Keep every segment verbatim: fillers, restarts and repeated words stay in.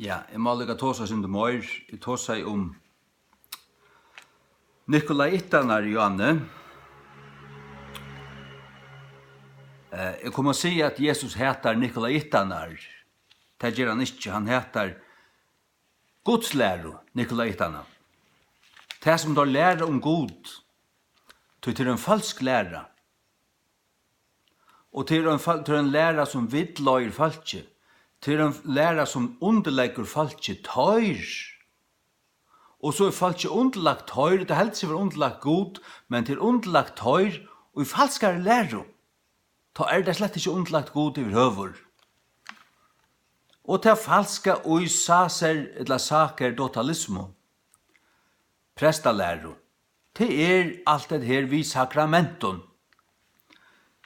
Ja, eg má líka tosa eitt sindur meir. Eg tosaði um Nikolaitarnar, Johanne. Eh, eg kom at siga, at Jesus hatar Nikolaitarnar. Tað ger hann ikki. Hann hatar Guds læru, Nikolaitarnar. Tað, sum teir læra um Gud. Tí tað er ein falsk læra. Og tað er ein fal-, tað er ein læra, sum villleiðir fólkið. Tað er ein læra, sum undirleggur fólkið teir. Og so er fólkið undirlagt teir, tað heldur seg vera undirlagt Gud, men tað er undirlagt teir í falskari læru. Tá er tað slett ikki undirlagt Gud yvirhøvur. Og tað falska í sacer-, ella sacerdotalismu, prestalæru. Tað er alt det her við sakramentum.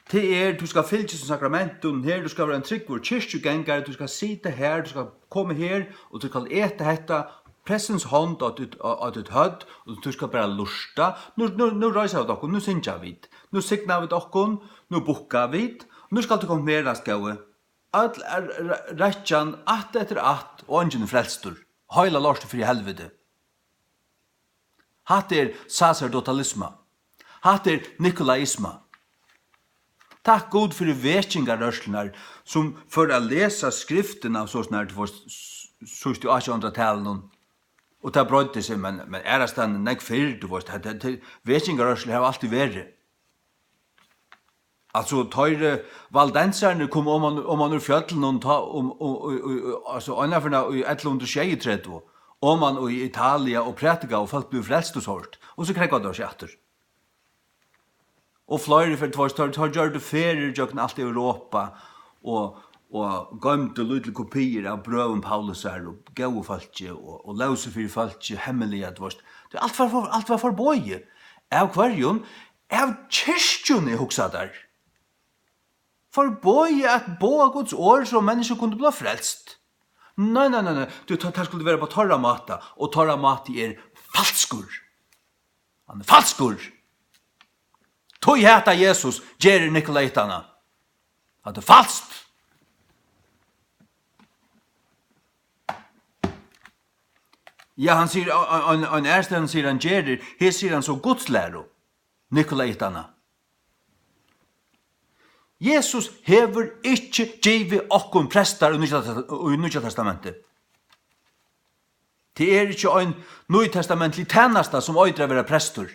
Tað er, tú skal fylgjast við sakramentum her, tú skal vera ein trúgvur kirkjugangari, tú skal sita her, tú skal koma her, og tú skal eta hetta, prestins hond á títt, á, á títt høvd, og tú skal bara lurta. Nú, nú, nú reisa vit okkum, nú syngja vit, nú signa vit okkum, nú bukka vit, nú skal tú konfirmerast, góði. Øll er re-, rekkjan, ætt eftir ætt, og eingin er frelstur. Heila lortið fyri helviti. Hatta er sacerdotalisma. Hatta er nikolaisma. Takk Gud fyri vekingarrørslurnar, sum fóru at lesa skriftina, so snar, tú veist, s-, síðst í átjanhundraðtalinum. Og tað broytti seg, men, men aðrastaðni nógv fyrr, tú veist, tað, tað, tað, vekingarrørslur hava altíð verið. Altso, teir, eh, valdensarnir komu oman, oman úr fjøllunum, tá, um, um, í, í, í, altso, einaferð í ellivu hundrað og sjeyogtretivu, oman í Italia og prædikaðu, og fólk blivu frelst og sovorðið. Og so krógvaðu teir seg aftur. Og fleiri ferð, teir, teir, teir gjørdu ferðir gjøgnum alt Europa og, og goymdu lítil kopiir av brøvum Paulusar og góðu fólki og, og lósu fyri fólki hemmiliga, tú veist. Tað alt var for-, alt var forboðið. Av hvørjum? Av kirkjuni, hugsa teir. Forboðið at boða Guds orð, so menniskju kundu blíva frelst. Nei, nei, nei, nei. Tú, tað, tað skuldi vera á teirra máta, og teirra máti er falskur. Hann er falskur. Tí hetta Jesus ger Nikolaitarnar. Hatta er falskt. Ja, hann sigur, ein, ein, ein aðrastaðni sigur hann gerir, her sigur hann so Guds læru, Nikolaitarnar. Jesus hevur ikki givið okkum prestar í Nýggja, í Nýggja Testamenti. Tað er ikki ein nýtestamentlig tænasta, sum eitur at vera prestur.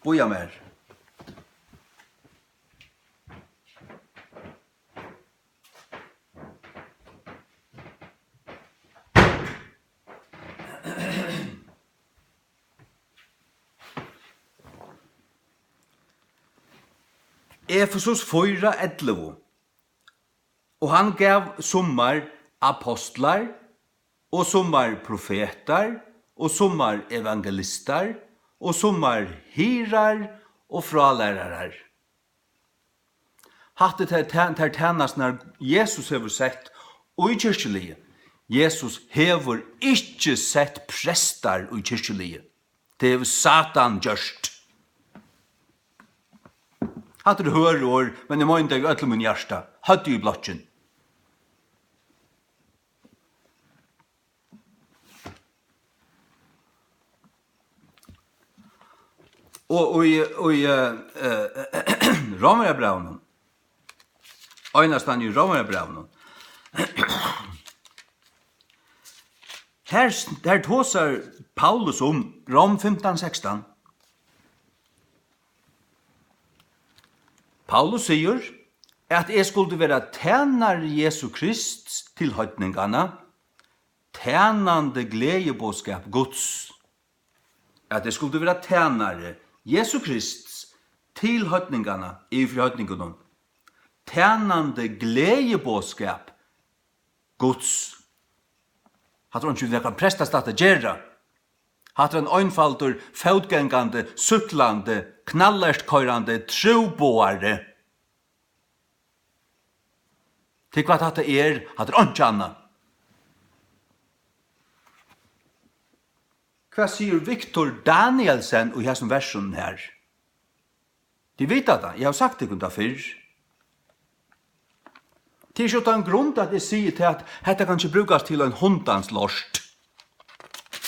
Bíða mær. Efesus fýra ellivu. Og hann gav summar apostlar, og summar profetar, og summar evangelistar, og summar hirðar og frálærarar. Hatta er tær, tær, tær tænasturnar, Jesus hevur sett í kirkjuliðið. Jesus hevur ikki sett prestar í kirkjuliðið. Tað hevur Satan gjørt. Hatta eru hørð orð, men eg meini tað við øllum mínum hjarta. Høvdið í blokkin. Og í, í, eh, eh, Rómverjabrævinum, einastan í Rómverjabrævinum, her, her tosar Paulus um Róm fimtan sekstan. Paulus sigur, at eg skuldi vera tænari Jesu Krists til heidninganna, tænandi gleðiboðskap Guds. At eg skuldi vera tænari Jesu Krists til heidninganna, yvir fyri heidningunum. Tænandi gleðiboðskap Guds. Hatta er einki við nakran prestastatt at gera. Hatta er ein einfaldur, fótgangandi, súkklandi, knallertkoyrandi trúboðari. Tað, hvat hatta er, hatta er einki annað. Hvat sigur Victor Danielsen í hesum versunum her? Tit vita tað, eg havi sagt tykkum tað fyrr. Tað er ikki uttan grund, at eg sigi tað, at hetta kann ikki brúkast til ein hundans lort.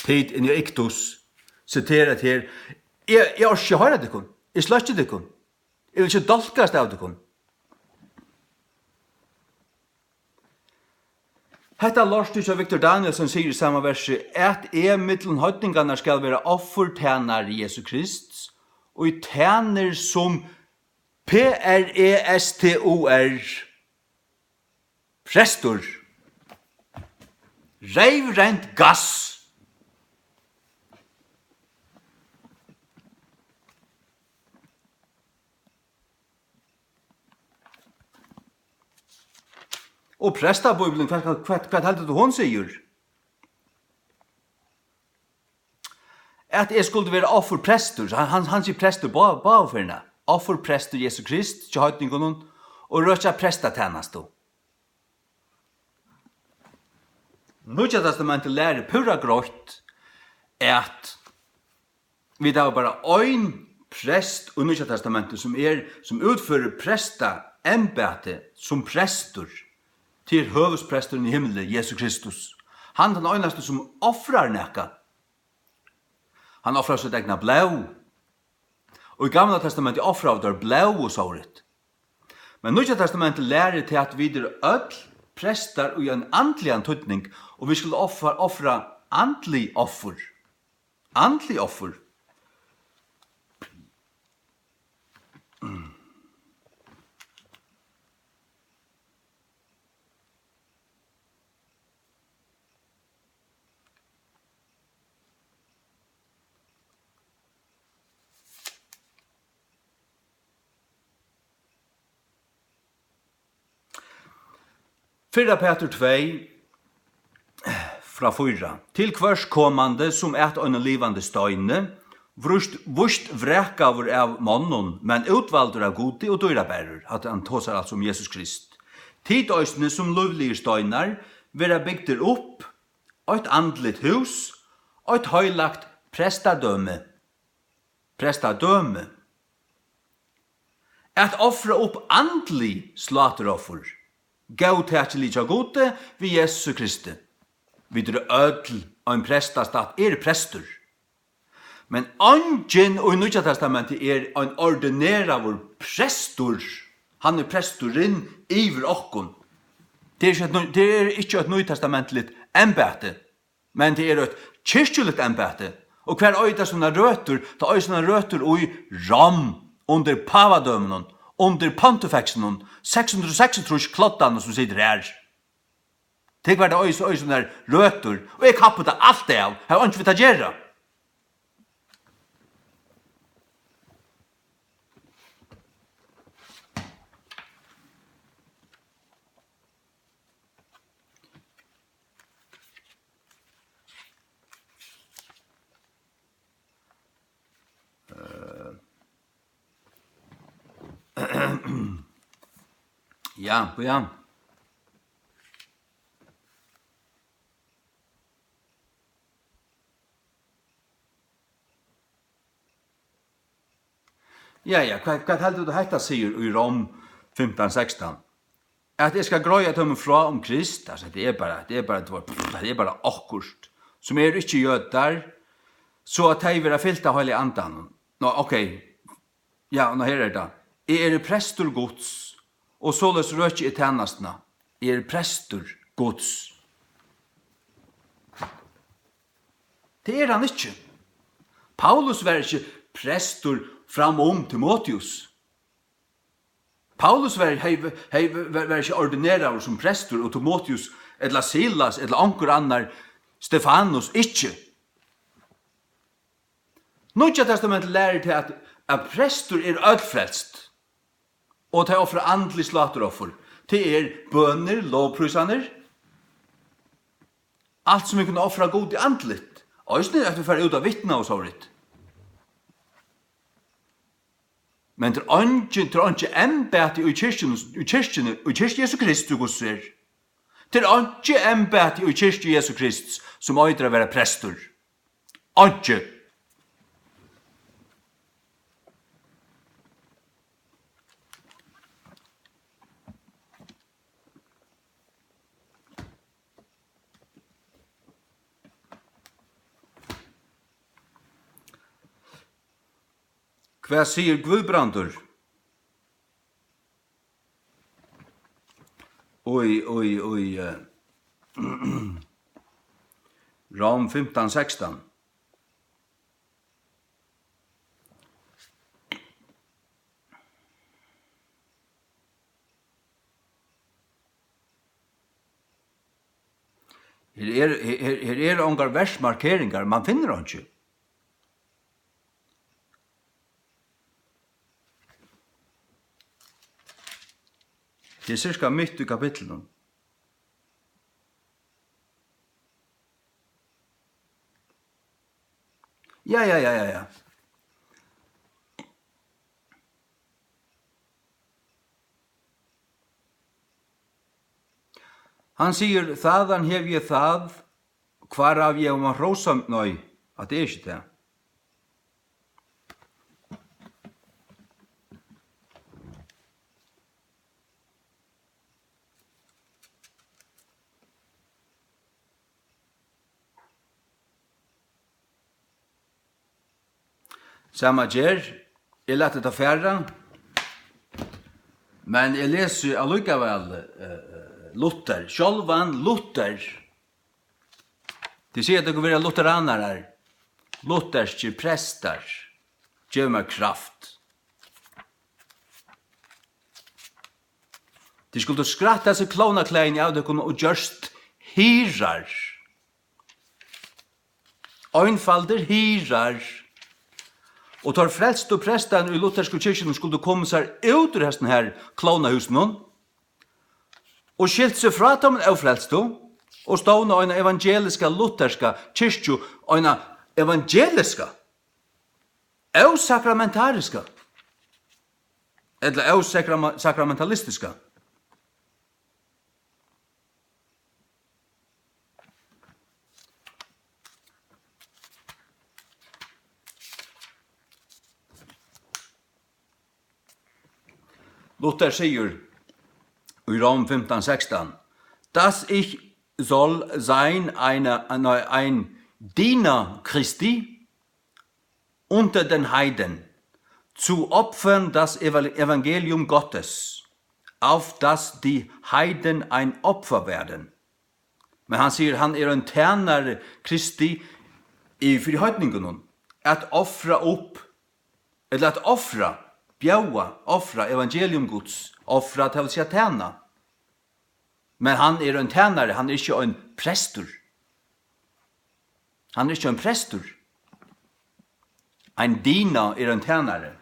Tit inni á Iktus, sitera her. Eg, eg orki ikki hoyra tykkum. Eg sløkki tykkum. Eg vil ikki dálkast av tykkum. Hetta lortið hjá Victor Danielsen sigur í sama versi, at eg millum heidningarnar skal vera offurtænari Jesu Krists, og tænir sum P R E S T U R. Prestur. Reverend Gass. Og prestabíblian, hvat, hvat, hvat heldur tú, hon sigur? At eg skuldi vera offurprestur, hann, hann, hann sigur prestur bá-, báðar ferðirnar. Offurprestur Jesu Krist hjá heidningunum og røkja prestatænastu. Nýggja Testamentið lærir púra greitt, at vit hava bara ein prest í Nýggja Testamentet, sum er, sum útførir prestaembæti sum prestur. Tað er høvuðspresturin í himli, Jesus Kristus. Hann er tann einasti, sum ofrar nakað. Hann ofrar sítt egna blóð. Og í Gamla Testamentet ofraðu teir blóð og sovorðið. Men Nýggja Testamentið lærir tað, at vit eru øll prestar í ein andligan týdning, og vit skulu ofra, ofra andlig offur. Andlig offur. Fyrra Pætur tvey, frá fýra. Til hvørs komandi, sum at einum livandi steini, víst, víst vrakaður av monnum, men útvaldur av Gudi og dýrabærur. Hatta hann tosar altso um Jesus Krist. Tit eisini, sum lívligir steinar, verða bygdir upp, eitt andligt hús, eitt heilagt prestadømi. Prestadømi. At ofra upp andlig sláturoffur, góðtakilig hjá Gudi við Jesu Kristi. Vit eru øll ein prestastat, eg eri prestur. Men eingin í Nýggja Testamenti er ein ordineraður prestur. Hann er presturin yvir okkum. Tað er ikki eitt nú-, tað er ikki eitt nýtestamentligt embæti. Men tað er eitt kirkjuligt embæti, og hvar eigur tað sínar røtur? Tað eigur sínar røtur í Rom, undir pavadømunum, undir pontifeksinum, seks hundrað og seksogtrýss kloddanum, sum situr har. Tað er hvar tað eigur, eigur sínar røtur, og eg kappi tað alt av, har einki við tað gera. Eh. Ja, ja. Ja, ja, hvat, hvat heldur tú, hetta sigur í Rom fimtan sekstan? At eg skal greiða teimum frá um Krist, altso, hetta er bara, hetta er bara, tú veit, pff, hetta er bara okkurt, sum eru ikki jødar, so at tey verða fylt av Heilaga Andanum. Nå, ok, ja, nå her er tað. Eg eri prestur Guds, og soleiðis røki eg tænastuna. Eg eri prestur Guds. Tað er hann ikki. Paulus var ikki prestur fram um Timoteus. Paulus var, hevði, hevði, var, var ikki ordineraður sum prestur, og Timoteus, ella Silas, ella onkur annar, Stefanus, ikki. Nýggja Testamentið lærir tað, at, at prestur er øll frelst, og tey ofra andlig sláturoffur. Tað er bønir, lovprísanir, alt sum vit kunnu ofra Gudi andligt. Eisini at vit fara út at vitna og sovorðið. Men tað er einki, tað er einki embæti í kirkjuni, í kirkjuni, í kirkju Jesu Kristi, hvussu er. Tað er einki embæti í kirkju Jesu Krists, sum eitur at vera prestur. Einki. Hvat sigur Guðbrandur? Í, í, í, eh, Rom fimtan sekstan. Her er, her, her eru ongar versmarkeringar, mann finnur einki. Tað er cirka mitt í kapitlinum. Ja, ja, ja, ja, ja. Hann sigur, "Þaðan hef eg tað, hvarav eg má hrósa," nei, at tað er ikki tað. Sama ger, eg lati tað fara, men eg lesi allíkavæl, eh, eh, Luther, sjálvan Luther. Tit siga, at tykkum vera lutheranarar, lutherskir prestar, geva mær kraft. Tit skuldu skrætt hasi klovnaklæðini av tykkum og gjørst hirðar. Einfaldir hirðar. Og teir frelstu prestarnir í luthersku kirkjunum skuldu komið sær út úr hesum her klovnahúsinum og skilt seg frá teimum ófrelstu og stovna eina evangeliska lutherska kirkju, eina evangeliska, ósakramentariska ella ósakrama-, sakramentalistiska. Luther sigur í Rom fimtan sekstan, dass ich soll sein eine, nei, ein Diener Christi unter den Heiden, zu opfern das Eval-, Evangelium Gottes, auf das die Heiden ein Opfer werden. Men hann sigur, hann er ein tænari Kristi í, fyri heidningunum, at ofra upp, ella at ofra, bjóða, ofra evangelium Guds, ofra, tað vil siga tæna. Men hann er ein tænari, hann er ikki ein prestur. Hann er ikki ein prestur. Ein Diener er ein tænari.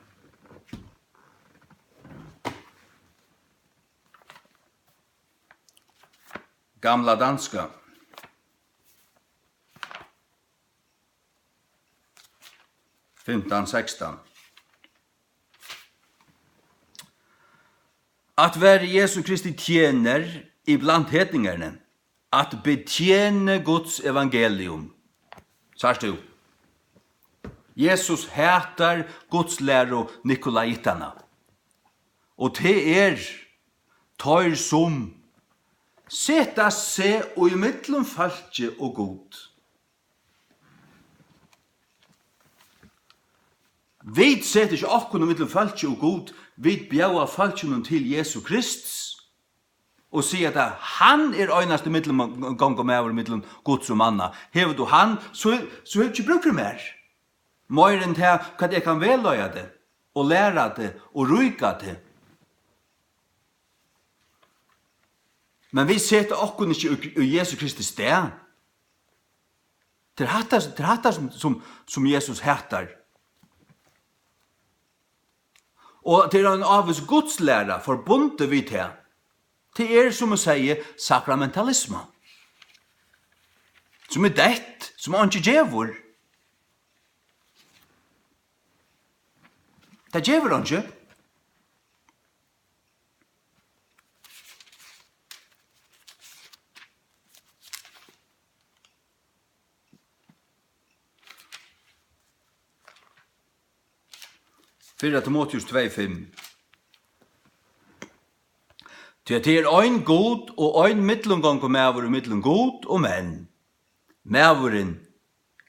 Gamla danska. Fimtan sekstan. At være Jesu Kristi tjener iblant hedningerne, at betjene Guds evangelium. Sært tú? Jesus hatar Guds læru Nikolaitarna. Og tað er teir, sum seta seg í millum fólki og Gud. Vit seta ikki okkum ímillum fólki og Gud, vit bjóða fólkinum til Jesu Krists og siga, at hann er einasti millumgongumaður millum Guds og manna. Hevur tú hann, so, so hevur tú ikki brúk fyri mær. Meira enn tað, hvat eg kann vegleiða teg og læra teg og ríka teg. Men vit seta okkum ikki í, í Jesu Kristi stað. Tað er hatta, tað er hatta sum, sum, sum Jesus hatar. Og tað er ein ávís gudslæra forbundið við tað. Tað er, sum eg sigi, sakramentalisma. Sum er deytt, sum einki gevur. Tað gevur einki. Fyrra Timoteus tvey fimm. Tí at tað er ein Gud og ein millumgongumaður ímillum Gud og menn, maðurin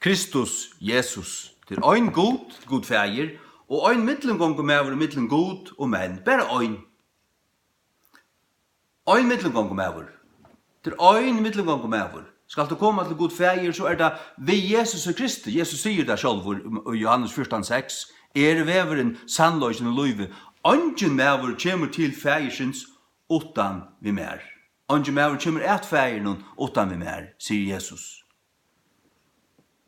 Kristus Jesus. Tað er ein Gud, Gud Faðir, Og ein millumgongumaður millum Gud og menn, bara ein. Ein millumgongumaður. Tað er ein millumgongumaður. Skalt tú koma til Gud Faðir, so er tað við Jesusi Kristi. Jesus sigur tað sjálvur í, í Johannes fjúrtan seks: "Eg eri vegurin, sannleikin og lívið. Eingin maður kemur til Faðirsins uttan við mær. Eingin maður kemur at Faðirinum uttan við mær", sigur Jesus.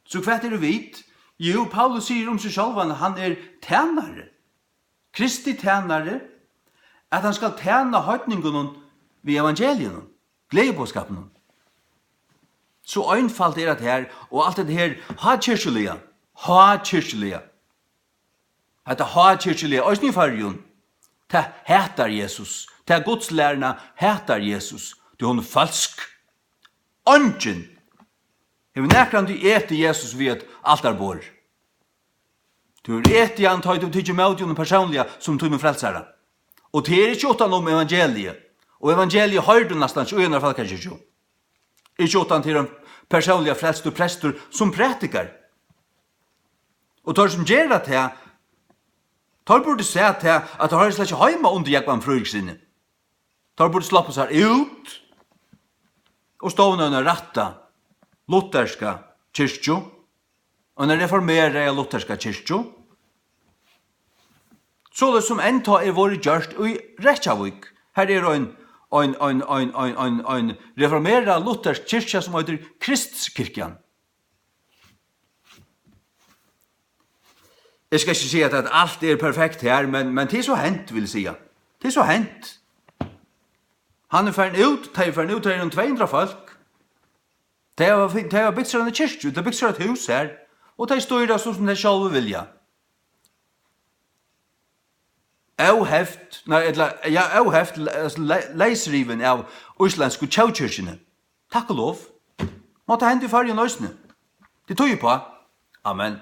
So hvat eru vit? Jú, Paulus sigur um seg sjálvan, hann er tænari. Kristi tænari, at hann skal tæna heidningunum við evangeliinum, gleðiboðskapinum. So einfalt er at her, og alt hetta her hákirkjuliga, hákirkjuliga. Hetta hákirkjuliga, eisini í Føroyum, tað hatar Jesus. Tað gudslæruna hatar Jesus, tí hon er falsk. Eingin hevur nakrantíð etið Jesus við eitt altarborð. Tú hevur etið hann, tá ið tú hevur tikið ímóti honum persónliga sum tínum frelsara. Og tað er ikki uttan um evangeliið. Og evangeliið hoyrir tú næstan ikki í einari fólkakirkju. Ikki uttan til ein persónliga frelstur prestur sum prædikar. Og teir sum gera tað, teir burdu sæð tað, at teir hoyra slett ikki heima undir Jógvan Fríðrikssyni. Teir burdu sloppið sær út og stovnað eina rætta lutherska kirkju, eina reformeraða lutherska kirkju. Soleiðis sum enntá er vorðið gjørt í Reykjavík. Har er ein, ein, ein, ein, ein, ein, ein reformerað luthersk kirkja, sum eitur Kristkirkjan. Eg skal ikki siga, at alt er perfekt her, men, men tað er so hent, vil eg siga. Tað er so hent. Hann er farin út, tey eru farin út, tey eru um tvey hundrað fólk. Tey hava fi-, tey hava bygt sær eina kirkju, tey bygt sær eitt hús her, og tey stýra so, sum tey sjálv vilja. Óheft, nei, ella, ja, óheft, le-, le-, leysrivin av íslendsku tjóðkirkjuni. Takk og lov. Má tað henda í Føroyum eisini. Tað tíðir uppá. Amen.